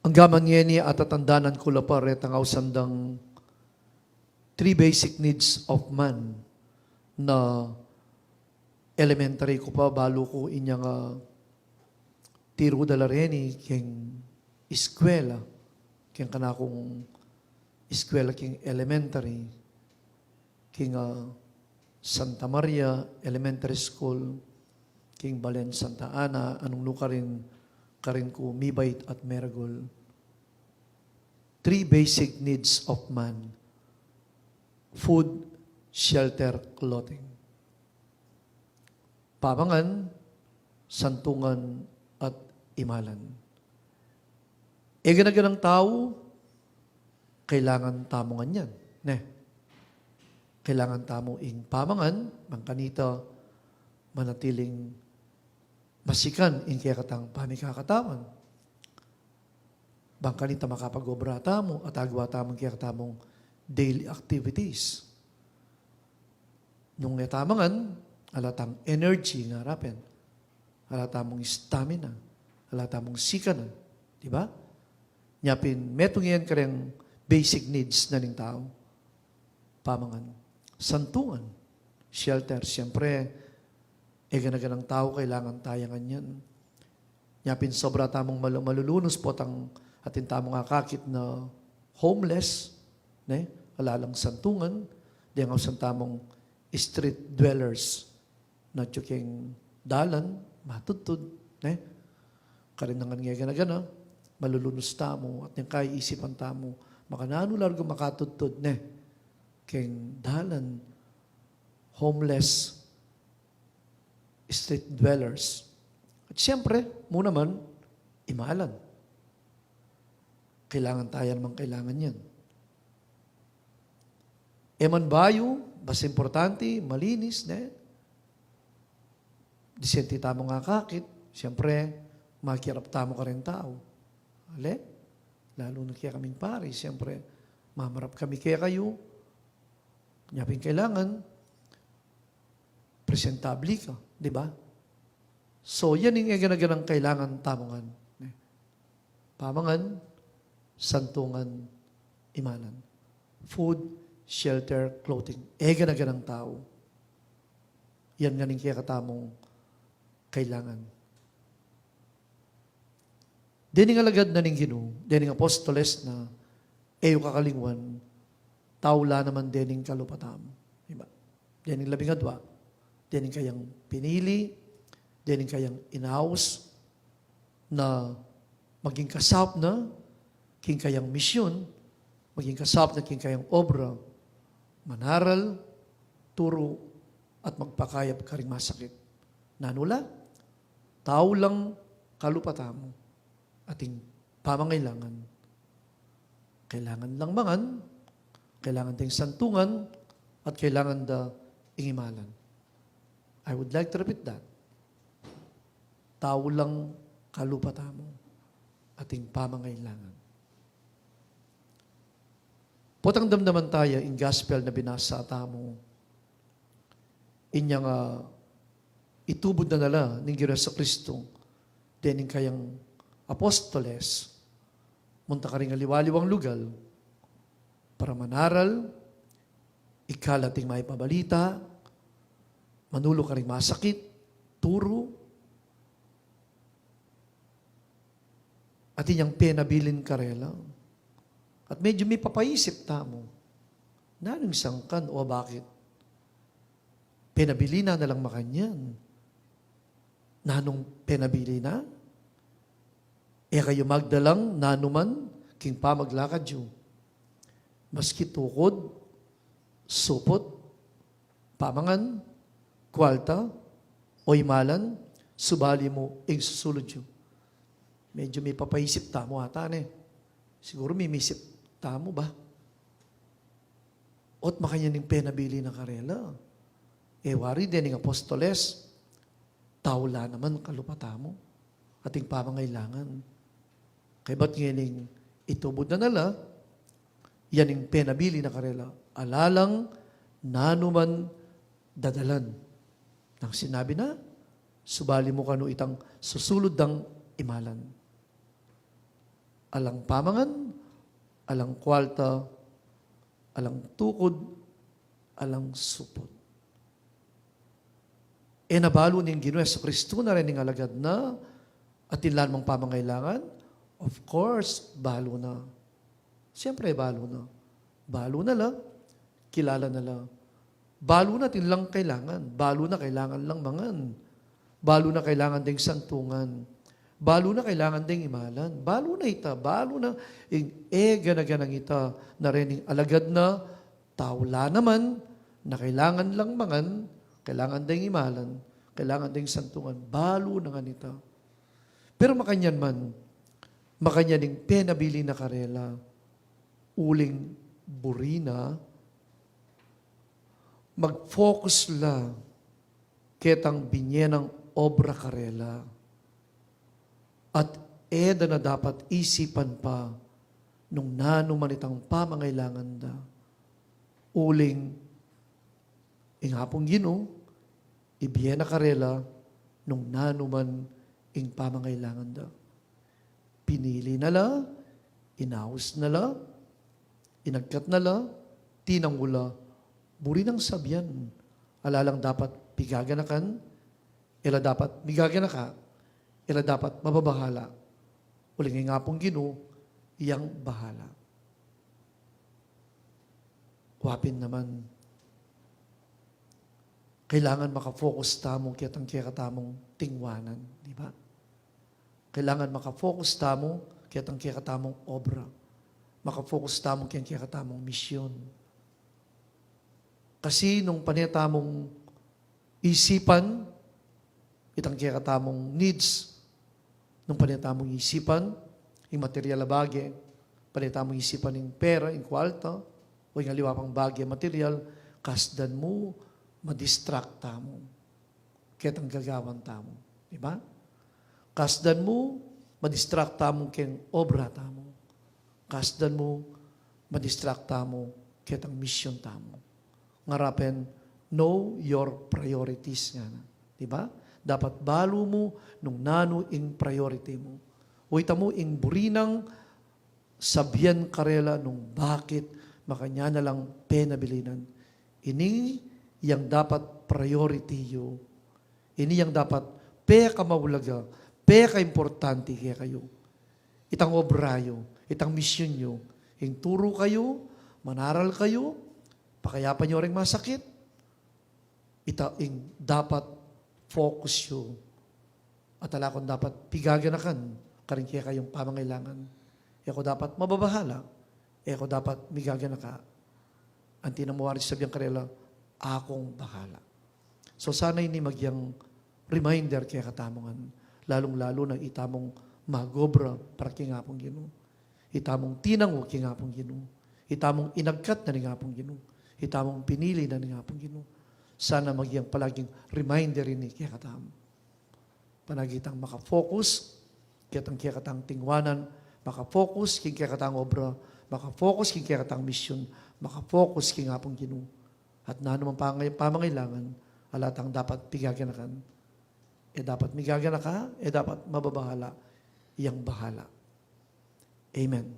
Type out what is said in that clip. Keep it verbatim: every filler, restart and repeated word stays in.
Gaman ngeni, atatandanan ku la pa retang ausan dang three basic needs of man na elementary ku pa, balu ku inyang, ah, tiru da la reni keng eskwela, keng kanakung eskwela keng elementary, keng, ah, Santa Maria Elementary School, keng balen Santa Ana, anung nu karin, karin ku mibait at meragul. Three basic needs of man: food, shelter, clothing. Pamangan, santungan, at imalan. E gana-ganang tau, kailangan tamu ngan yan, ne? Kailangan tamu ing pamangan, bang kanita manatiling masikan ing kekatang pamikakatawan. Bang kanita makapag-obra tamu at agawa tamu ing kekatamung daily activities. Nung e ta mangan, ala tang energy ngara pin. Ala tamung stamina. Ala tamung sikanan. Di ba? Nya pin, metung yan kareng basic needs na ning tau. Pamangan. Santungan. Shelter. Siyempre, e gana-ganang tau, kailangan taya ngan yan. Nya pin sobra tamung malu-, malulunus potang atin tamung akakit na homeless, ne? Ala lang santungan, deng ausan tamung street dwellers, na atyu keng dalan, matudtud, ne? Karin na ngan e gana-gana, malulunus tamu, at neng kaisipan tamu, makananu la rugyan makatudtud, ne? Keng dalan, homeless, street dwellers. At siyempre, mu naman, imalan. Kailangan taya namang kailangan yan. E man bayu, basta importante, malinis, ne? Disente tamung akakit, siyempre, makirap tamu kareng tau. Ale? Lalu na kekaming pari, siyempre, mamarap kami kekayu. Nya pin kailangan, presentable ka, di ba? So, yan ing e gana-ganang kailangan tamu ngan, ne? Pamangan, santungan, imalan. Food, shelter, clothing. E gana-ganang tau. Yan ngan ing kekatamung kailangan. Dening alagad na ning Ginu, dening apostoles na, e yu kakalingwan, tau la naman dening kalupa tamu. Di ba? Dening labing adwa, dening kayang pinili, dening kayang inaus, na maging kasaup na king kayang misyon, maging kasaup na king kayang obra, manaral, turu, at magpakayap karing masakit. Nanu la, tau lang kalupa tamu, ating pamangailangan. Kailangan lang mangan, kailangan deng santungan, at kailangan da ing imalan. I would like to repeat that. Tau lang kalupa tamu, ating pamangailangan. Potang damdaman taya ing gospel na binasa tamu, inyang, ah, itubud na la ning Ginu Jesucristo dening kayang apostoles, munta karing aliwa-liwang lugal, para manaral, ikalat ing mayap a balita, manulu karing masakit, turu, at inyang penabilin karela. At medyu mipapaisip tamu, nanung sangkan o bakit penabilin na lang makanyan? Nanung penabilin na? E kayu magdalang nanuman king pamaglakad yu, maski tukud, suput, pamangan, kwalta, o imalan, subali mu ing susulud yu. Medyu mipapaisip tamu ata, ne? Siguru mimisip tamu ba? Ot makanyan ing penabilin na karela? E wari dening apostoles, tau la naman kalupa tamu, ating pamangailangan. Kaybat ngening itubud na la, yan ing penabilin na karela, ala lang nanuman dadalan. Nang sinabi na, subali mu kanu itang susulud dang imalan. Alang pamangan, alang kualta, alang tukud, alang suput. E na balu ning Ginu Jesucristo na rening alagad na atin la namang pamangailangan? Of course, balu na. Siyempre, balu na. Balu na la, kilala na la. Balu na atin lang kailangan. Balu na kailangan lang mangan. Balu na kailangan deng santungan. Balu na kailangan deng imalan. Balu na ita, balu na ing e gana-ganang ita na rening alagad na tau la naman na kailangan lang mangan, kailangan deng imalan, kailangan deng santungan, balu na ngan ita. Pero makanyan man, makanyan ing penabilin na karela, uling buri na, mag-focus la ketang binye nang obra karela. At e da na dapat isipan pa nung nanu man itang pamangailangan da. Uling ing Apung Ginu, ibie na karela nung nanu man ing pamangailangan da. Pinili na la, inaus na la, inagkat na la, tinangu la, buri nang sabian. Ala lang dapat pigaganakan, e la dapat migaganaka, e la dapat mababahala. Uling ing Apung Ginu, yang bahala. Wa pin naman, kailangan maka-focus tamu ketang kekatamung tingwanan, di ba? Kailangan maka-focus tamu ketang kekatamung obra. Maka-focus tamu ketang kekatamung misyon. Kasi nung pane tamung isipan itang kekatamung needs, nung pane tamung isipan ing material a bage, pane tamung isipan ing pera, ing kualta, o ing aliwa pang bage material, kasdan mu ma-distract tamu ketang gagawan tamu. Di ba? Kasdan mu ma-distract tamu keng obra tamu. Kasdan mu ma-distract tamu ketang misyon tamu. Ngara pin, know your priorities, ngana. Di ba? Dapat balu mu nung nanu ing priority mu. O ita mu ing buri nang sabian karela nung bakit makanyan na lang penabilinan. Ini yang dapat priority yu. Ini yang dapat pekamaulaga, pekaimportante kekayu. Itang obra yu, itang misyon yu, ing turu kayu, manaral kayu, pakayapan yu ring masakit, ita ing dapat focus yu. At ala kung dapat pigaganakan karing kekayung pamangailangan. E ku dapat mababahala, e ku dapat migaganaka. Anti na mu wari sabian karela, akung bahala. So sana ini magyang reminder kekatamu ngan, lalung-lalu na itamung mag-obra para king Apung Ginu. Itamung tinangu king Apung Ginu. Itamung inagkat na ning Apung Ginu. Itamung pinili na ning Apung Ginu. Sana magyang palaging reminder ini kekatamu. Panagitang maka-focus ketang kekatang tingwanan, maka-focus king kekatang obra, maka-focus king kekatang misyon, maka-focus king Apung Ginu. At nanu mang pangay-, pamangailangan, ala tang dapat pigaganakan, e dapat migaganaka, e dapat mababahala, yang bahala. Amen.